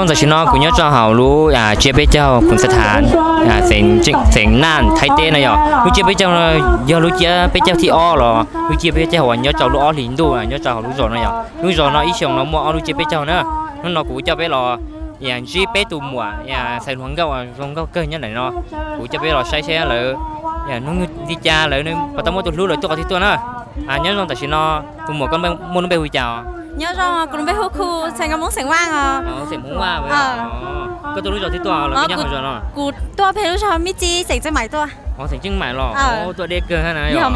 Tam sim no kuv nyob rau hauv lub tsiab peb caug Khuam Xav Tham, xeev Naj, Thaib teb no yom. Lub tsiab peb caug no yog lub tsiab peb caug thib ob los lub tsiab peb caug uas nyob rau lub ob hlis ntuj nyob rau hauv lub zos no yom. Lub zos no ib xyoos no muaj ob lub tsiab peb caug na. Hnub no kuv coj peb los ntsib peb tus muam ntxhais hluas nkauj zoo nkauj kawg nyob ntawm no. Kuv coj peb los saib saib lawv hnub nyoog li cas, lawv puas tau muaj tus hlub lawv tuaj qhov twg tuaj na. Nyob zoo, tam sim no tus muam koj muaj lub npe hu cas os? Nyob zoo, kuv lub npe hu Khu, xeem Nkauj Hmoob xeem Vaj os. Xeem Hmoob Vaj. Koj tuaj lub zos twg tuaj los koj nyob hauv zos no? Kuv tuaj pem lub zos Mib Txib, xeem Tseej Maim tuaj. Xeem Tseej Maim los tuaj deb kawg na yom.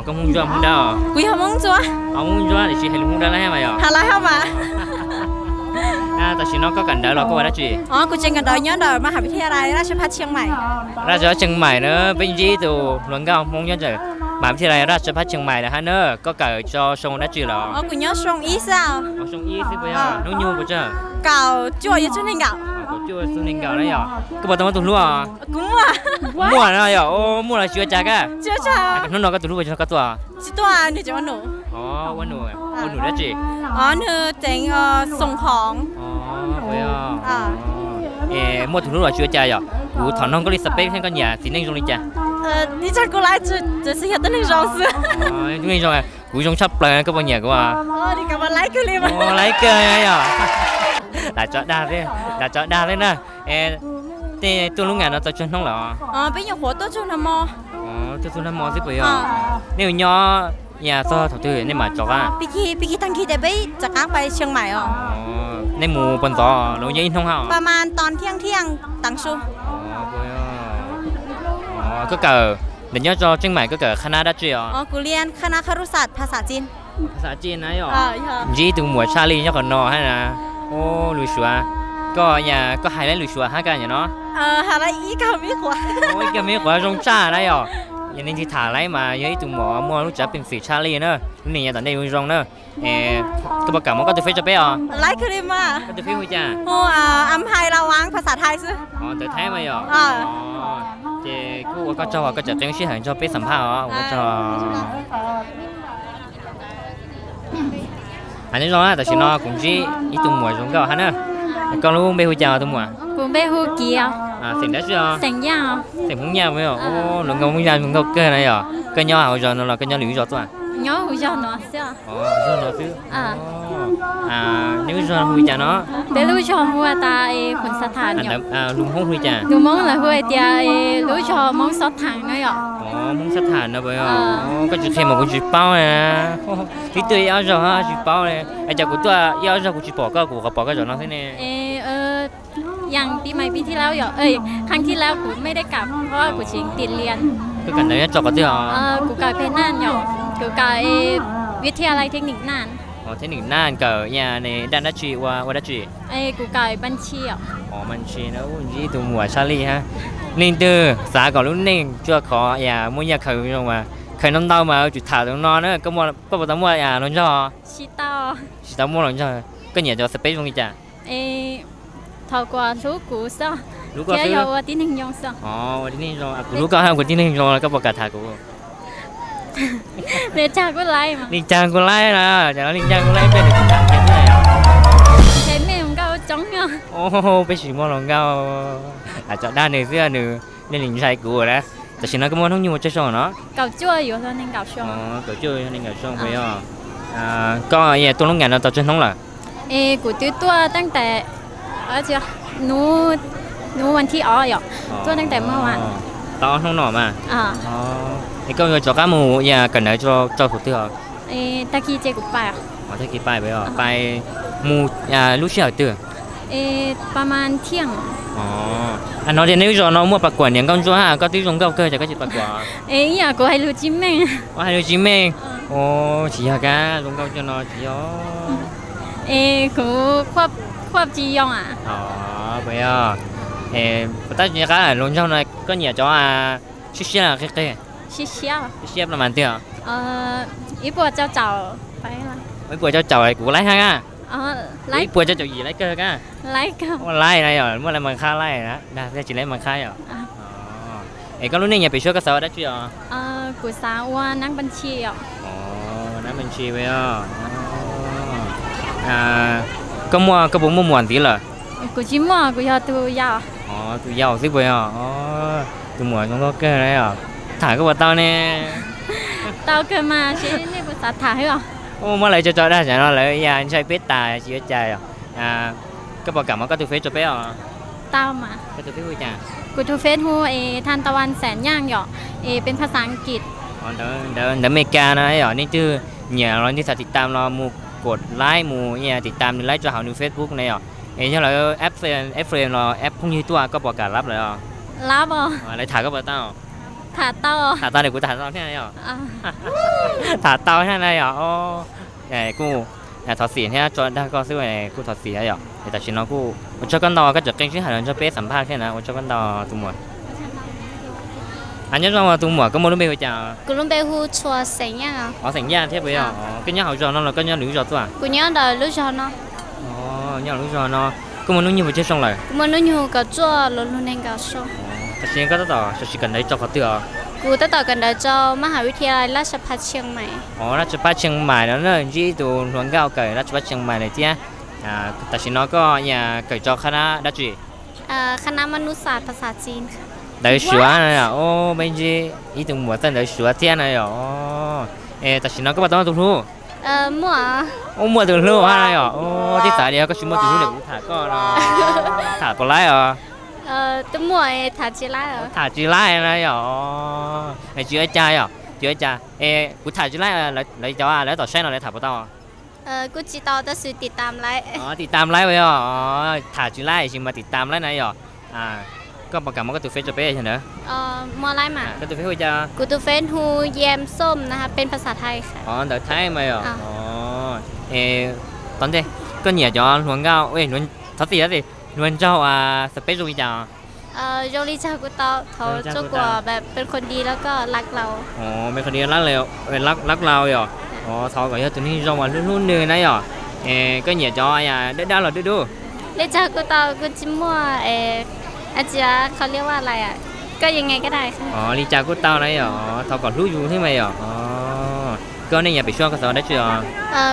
Koj Hmoob Ntsuab Hmoob Dawb? Kuv yog Hmoob Ntsuab. Hmoob Ntsuab tiam sis hais lus Hmoob Dawb laib mas yom. Tam sim no koj kawm ntawv los koj ua dab tsi? Kuv tseem kawm ntawv nyob ntawm มหาวิทยาลัยราชภัฏเชียงใหม่. ราชภัฏเชียงใหม่ na, peb ntsib tus hluas nkauj Hmoob nyob ntawm มหาวิทยาลัยราชภัฏเชียงใหม่ lawm hab na. Koj kawm tso xyoo dab tsi lawm? Kuv nyob xyoo ib xwb. Xyoo ib xwb puas yog? Hnub nyoog puas tsawg? Kaum cuaj yuav txug nees nkaum. Kaum cuaj txug nees nkaum na yom. Koj puas tau muaj tus hlub os? Muaj na yom. Muaj los tsis ua cas koj? Hnub no koj tus hlub puas tsis nrog koj tuaj? Ua num, ua num dab tsi? Nws tseem xoom khoom. Muaj tus hlub los tsis ua cas yom. Kuv thov noog koj li xav peb thiab, koj nyiam txiv neej zoo li cas? Txiv neej zoo, kuv zoo tshaj plaws, koj puas nyiam kuv? Laib kawg yom. Lam tso dag, lam tso dag xwb na. Tej tuaj lub ngam no tau tsawg hnub lawm? Peb nyuam qhuav tuaj txug nag hmo. Tuaj txug nag hmo xwb puas yog? Nej mus nyob txog thaum twg nej mam rov qab? Pib kig tag kig ces peb rov qab pais Tsheej Maim os. Nej mus puas ntxov los nyob ib hnub hab? Koj kawm ntawm nyob rau Tsheej Maim koj kawm qhab nab dab tsi os? Kuv lias qhab nab khab rub xam phas xas txin. Phas xas txin na yom. Ntsib tus muam tshaj lij nyob qhov no hab na. Lus Suav, koj, koj hais lub Suav hab koj nyob no? Ib kawg me quav zoo tshaj na yom. Yog nej tig tham lawm mas yog ib tug muam muaj lub tsav peev xwm tshaj lij na. Lub neej yav tom ntej zoo zoo na. Koj puas kam muab koj tus feb rau peb os? Koj tus feb hu cas? Ntawv Thaib mas yom. Ces kuj ua koj tsaug uas koj tseem qee lub sij hawm nrog peb xam phaj os, ua koj tsaug. Nyob zoo, tam sim no kuv ntsib ib tug muam zoo nkauj hab na. Koj lub npe hu cas tus muam? Xeem dab tsi os? Xeem Hmoob Yaj. Hluas nkauj Hmoob Yaj zoo nkauj kawg na yom. Koj nyob hauv zos no los koj nyob lwm lub zos tuaj? Zos no xwb. Nej lub zos hu li cas no? Peb lub zos hu tas Khuam Xav Tham. Lus Hmoob hu li cas? Lus Hmoob lawv hu hais tias lub zos Hmoob Xob Tham no yom. Hmoob Xob Tham no puas yog? Koj tsis qhia mas kuv tsis paub na. Twb tuaj ib ob zaug tsis paub li. Es cas kuv tuaj ib ob zaug kuv tsis pom koj, kuv qhov pom koj zaum no xwb ne. Yaas pib mais pib thib laug yom, khab thib laug kuv mej dej kam, kuv tsis tiv lias. Koj kawm ntawv nyob rau qhov twg os? Kuv kawm pem Naj yom, kuv kawm วิทยาลัยเทคนิคน่าน. Theb nim Naj kawm daj dab tsi, ua dab tsi? Kuv kawm บัญชี yom. บัญชี na. Ntsib tus muam tshaj lij hab. Leej twg xav kom lub neej tsuas khov muaj yaj khaws zoo mas khaws ntau ntau mas tsum tham tus no na. Koj puas tau muaj hluas nraug? Tsis tau muaj hluas nraug. Koj nyiam cov xav peb zoo li cas? Thov kom hlub kuv xwb, thiab yog ua tib neeg zoo xwb. Ua tib neeg zoo, kuv hlub koj hab kuv tib neeg zoo, koj puas kam tham kuv? Li cas kuv laib na, cov no li cas kuv laib, peb tsis tham kiag xwb. Peb tsis muaj hluas nkauj, lam tso dag nws xwb, nws ntshai kuv na. Tam sim no koj muaj hnub nyoog tsawg xyoo no? Kaum cuaj yuav nees nkaum xyoo puas yog? Koj tuaj lub ngam no tau tsawg hnub lawm? Kuv twb tuaj ตั้งแต่ hnub, hnubวันที่ ob yom, tuaj ตั้งแต่ เมื่อวาน. Tau ob hnub no mas. Es koj yuav rov qab mus kawm ntawv rau thaum twg os? Tag kis ces kuv pais. Tag kis pais, pais mus lub sij hawm twg? ประมาณเที่ยง. No tias nej lub zos no muaj pas kuam niam nkauj ntsuab hab, koj twb zoo nkauj kawg ces koj tsis pas kuam? Ib yam kuv hais lus tsis meej. Hais lus tsis meej. Tsis yog kab, zoo nkauj cov no tsis yog. Kuv kuaj tsis yoo. Puas yog? Tab sis qab hluas nraug no koj nyiam cov siab siab los qig qig? Siab siab. Siab los mas twg os? Ib puas caum caum kuv laib hab. Ib puas caum caum yim laib kawg kab. Ua laib na yom, muaj laib mas qhab laib na, dag tsis laib mas qhab yom. Es koj lub neej nyob pem suab koj xav ua dab tsi os? Kuv xav ua nab npab ntshi os. Koj muaj, koj puas muaj muam ntxiv lawm? Kuv tsis muaj, kuv yog tus yau. Tus yau xwb puas yog? Tus muam zoo nkauj kawg na yom. Tham koj puas tau ne? Tau kawg mas, seb nej puas xav tham xwb os. Muab lawv tso tso dag tam no lawv ya ntshai peb tas tsis ua cas yom. Koj puas kam muab koj tus Face rau peb os? Tau mas. Koj tus Face hu cas? Kuv tus Face hu es Than Tawan Xeem Nyaj yom, es peb phas xav Askiv. Ntawv Meskas no yom, nej twg nyiam los nej xav tiv tam los mus kos laib mus tiv tam nws laib rau hauv nws Facebook na yom. Es yog lawv add friend los add phooj ywg tuaj koj puas kam lab lawv os? Lab os. Lawv tham koj puas tau? Tham tau. Tham tau li kuv tham tau thiab yom. Tham tau thiab na yom. Kuj thov txim thiab tso dag koj xwb, kuj thov txim yom. Es tam sim no kuj ua tsaug koj ntau koj tseem qee sij hawm los nrog peb xam phaj thiab na, ua tsaug koj ntau tus muam. Nyob zoo tus muam, koj muaj lub npe hu cas? Kuv lub npe hu Tshua Xeem Nyaj. Ov, Xeem Nyaj thiab puas yog? Koj nyob hauv zos no los koj nyob lwm lub zos tuaj? Kuv nyob ntawm lub zos no. Nyob lwm lub zos no. Koj muaj hnub nyoog puas tsawg xyoo lawm? Kuv muaj hnub nyoog kaum cuaj los lub nees nkaum xyoo. Tam sim koj tab tom sawv tsees kawm ntawv rau qhov twg os? Kuv tab tom kawm ntawv rau มหาวิทยาลัยราชภัฏเชียงใหม่. Ov, Raj Tshwj Pab Tsheej Maim no na, ntsib tus hluas nkauj kawm Raj Tshwj Pab Tsheej Maim lawm thiab. Tam sim no koj kawm rau qhab nab dab tsi? คณะมนุษยศาสตร์ภาษาจีน. Ntawv Suav na. Peb ntsib ib tug muam txawj ntawv Suav thiab na yom. Es tam sim no koj puas tau muaj tus hlub? Muaj tus hlub na yom. Twb xav tias koj tsis muaj tus hlub li kuv tham koj no. Tham puas laib os? Tham tsis laib na yom. Tsis ua cas yom, tsis ua cas. Es kuv tham tsis laib, lawv cov lawv tom saib no lawv tham puas tau? Kuj tsis tau tab sis tiv tam laib. Tiv tam laib puas yog? Tham tsis laib sis mas tiv tam laib na yom. Koj puas kam muab koj tus Face rau peb yog ntawd? Koj tus Face hu cas? Kuv tus Face hu Yem Xom na, peb phas xav Thaib. Ntawv Thaib mas yom. Es tom ntej koj nyiam cov hluas nkauj, thov txim, hluas nraug space zoo li cas? Zoo li cas kuj tau, thov tsuas kom peb qhuas di lab laus. Peb qhuas di lab laus yom. Thov kom yog tus neeg zoo uas hlub hlub nws na yom. Koj nyiam cov dawb dawb los dub dub? Li cas kuj tau, kuj tsis muaj, tsis qhov liab vaj lais. Koj yeej nge kaj dais. Li cas kuj tau na yom, thov kom hlub yus thiab mas yom. Koj nej yam pem suab koj xav dab tsi os?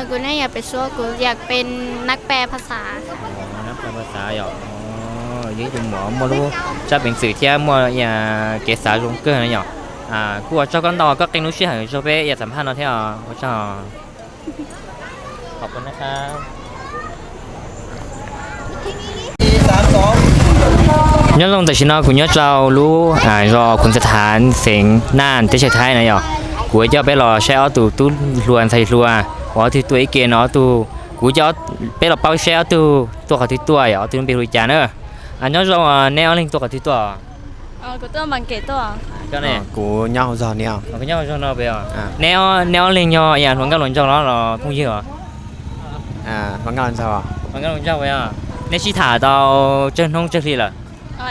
Kuv nej yam pem suab kuv yam pem nab pe phas xav. Nab pe phas xav yom. Yog ib tug muam muaj lub tsab peev xwm thiab muaj kev xav zoo kawg na yom. Kuj ua tsaug koj ntau koj qee lub sij hawm rau peb yam xam phaj no thiab os. Ua tsaug. Nyob zoo tam sim no kuv nyob rau lub zos Khuv Ntxawg Thav xeev Naj teb chaws Thaib na yom. Kuv coj peb los saib ob tug tub hluas ntxhais hluas uas ob tug tuaj ib ke no ob tug. Kuv coj peb los paub saib ob tug tuaj qhov twg tuaj yom, ob tug lub npe hu li cas na. Nyob zoo, neb ob leeg tuaj qhov twg tuaj? Kuv nyob hauv zos no. Neb ob leeg yog hluas nkauj hluas nraug los los phooj ywg os? Hluas nkauj hluas nraug. Neb sib tham tau tsawg hnub tsawg hli lawm?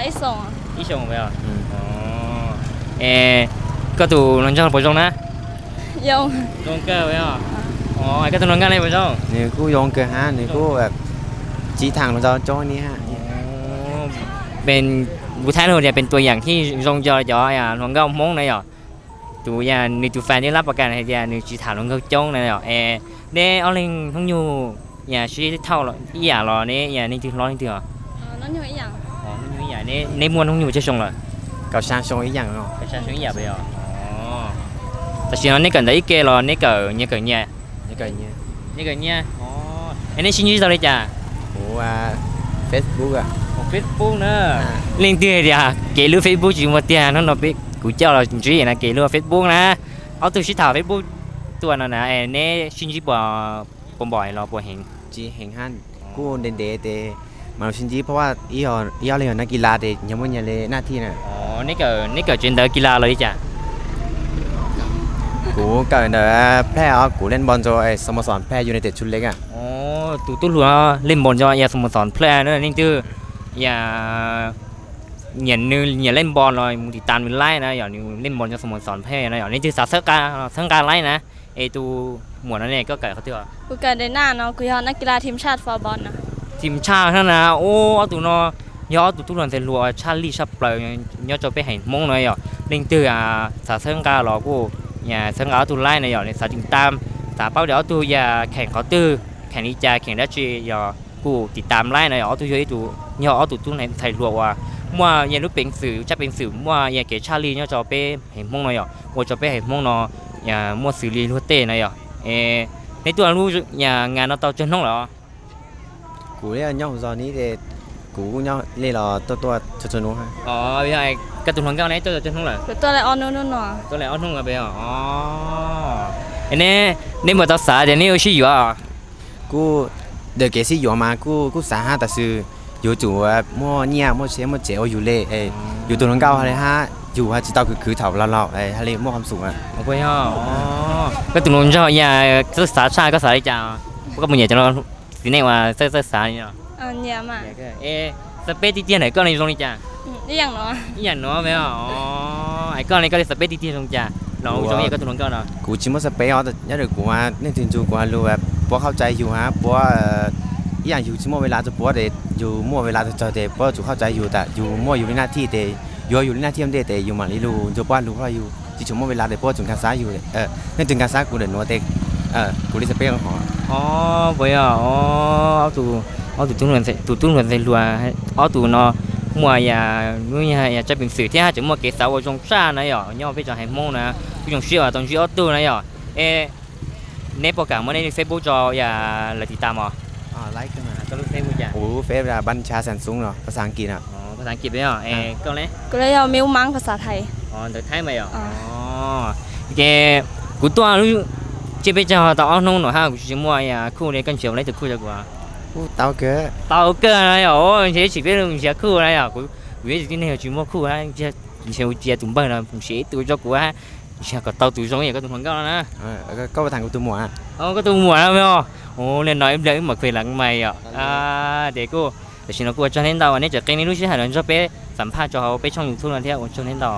Ib xyoos. Es koj tus hluas nraug puas zoo na? Zoo kawg. Koj tus hluas nkauj ne puas zoo? Nws kuj zoo kawg hab, nws kuj sib tham hluas nraug coob ni hab. Kuv thaij lug tias pes tua yaam hib zoo nco cov hluas nkauj Hmoob na yom. Tus yog nws tus fans twb lab pas kas hais tias nws tsis tham hluas nkauj coob na yom. Es neb ob leeg hnub nyoog yog sib thauj ib yam los neb yog leej twg hlob leej twg os? Neb muaj hnub nyoog tsawg xyoo lawm? Ib yam. Tam sim no neb kawm ntawv ib ke los neb kawm nyias kawm nyias? Nyias kawm nyias. Es neb sib ntsib tau li cas? Facebook na. Leej twg hais tias kev lub Facebook tsis muaj tiag, hnub no peb kuv coj los ntsib na kev lub Facebook na. Ob tug sib tham Facebook tuaj no na, neb sib ntsib puas npaum los puas heev? Tsis heev hab, kuj ntev ntev tes mam li sib ntsib, phab ib ob leeg yog nab kis las tes nyias muaj nyias le nab thij na. Neb kawm tsev ntawv kis las los li cas? Kuv kawm ntawv plaj os, kuv lej npo ntso xo mo xom plaj United Chulek. Tus tub hluas lej npo ntso xo mo xom plaj na, leej twg nyiam nws nyiam lej npo los mus tiv tas nws laib na yom, nws lej npo ntso xo mo xom plaj na yom, leej twg xav txhawb nqa, txhawb nqa laib na. Es tus muam no ne koj kawm qhov twg? Kuv kawm ntawv na no, kuv yog nab kis las thim tshaj fo bos na. Thim tshaj na, ob tug no yog ob tug tub hluas ntxhais hluas tshaj lij tshaj plaws nyob rau peb haiv Hmoob no yom. Leej twg xav txhawb nqa los kuj txhawb nqa ob tug laib na yom, xav tiv tas, xav paub tias ob tug yog kheem qhov twg, kheem li cas, kheem dab tsi yom. kuj tiv tam laib no yog ob tug yog ib tug, yog ob tug tub ntxhais hluas uas muaj yog lub peev xwm, tsab peev xwm muaj yog kev tshaj lij nyob rau peb haiv Hmoob no yog ua rau peb haiv Hmoob no muaj xws li luag tej no yog. Neb tuaj lub ngas no tau tsawg hnub lawm? Kuv nyob hauv zos ni, kuv nyob li los tuaj tuaj txhua txhua hnub. Koj tus hluas nkauj ne tuaj tau tsawg hnub lawm? Tuaj li ob hnub peb os. Neb, neb puas tau xav tias neb yuav sib yuav? Kuj, ntawm kev sib yuav mas kuj, kuj xav hab, tab sis yus tsum muaj nyiaj muaj tsheb muaj tsev ua yus le. Yus tus hluas nkauj hab, yus hab tsis tau khwv khwv thaum laus laus hab li muaj qhov xum. Koj tus hluas nraug yog txawj xav tshaj koj xav li cas? Koj puas nyiam cov txiv neej uas txawj txawj xav li no? Xav peb tiag tiag ntawm koj ne zoo li cas? Ib yam nuav. Es koj ne, koj li xav peb tiag tiag zoo li cas los zoo yam koj tus hluas nkauj no? Kuv tsis muaj xav peb os, nyob ntawm kuv, neeg twg nrug kuv lug puab khaub cai yus hab puab, ib yam yus tsis muaj ves las rua puab tes yus muaj ves las txog tes puab tsum khaub cai yus tas yus muaj yus li naj thij tes, yus yus li naj thij ua ntej tes yus mam li lug nrug puab lug, yus tsis tshua muaj ves las tes puab tsum nkaag xav yus. Neeg twg nkaag xav kuv ntawm nuav tes kuv li xav peb hov. Puas yog ob tug, tus tub hluas ntxhais hluas, ob tug no muaj yam, yam tsab peev xwm thiab tseem muaj kev xav ua zoo tshaj na yom, nyob peb tsoom haiv Hmoob na, kuj zoo siab uas tau ntsib ob tug na yom. Es neb puas kam muab neb li Facebook rau yam lawv tiv tas mog? Koj lub Facebook cas? Kuv lub Facebook Npancha Xaam Xoov no, phas xas Ankit no. Phas xas Ankit peb os. Koj ne? Kuv lub yog Miu Maab, phas xas Thaib. Ntawv Thaib mas yom. Ces kuv tuaj lub, tsiab peb caug tau ob hnub no hab kuv tsis muaj yam khuj li, koj nrhiav ua ib tug khuj rau kuv. Tau kawg na yom, nrhiav tsis peb lug nrhiav khuj na yom, kuv, kuv yog ib tug tib neeg tsis muaj khuj, nrhiav ua cia tus npawg no mus siv ib tug rau kuv hab, nrhiav kom tau tus zoo yam koj tus hluas nkauj no na. Koj puas tham kuv tus muam? Koj tus muam no os. Ua li no ib pliag wb mam khaws lav mais yom. Ces kuj, tam sim no kuj ua tsaug neb ntau uas neb tseem qee neb lub sij hawm los nrog peb xam phaj rau hauv peb tshooj YouTube no thiab, ua tsaug neb ntau.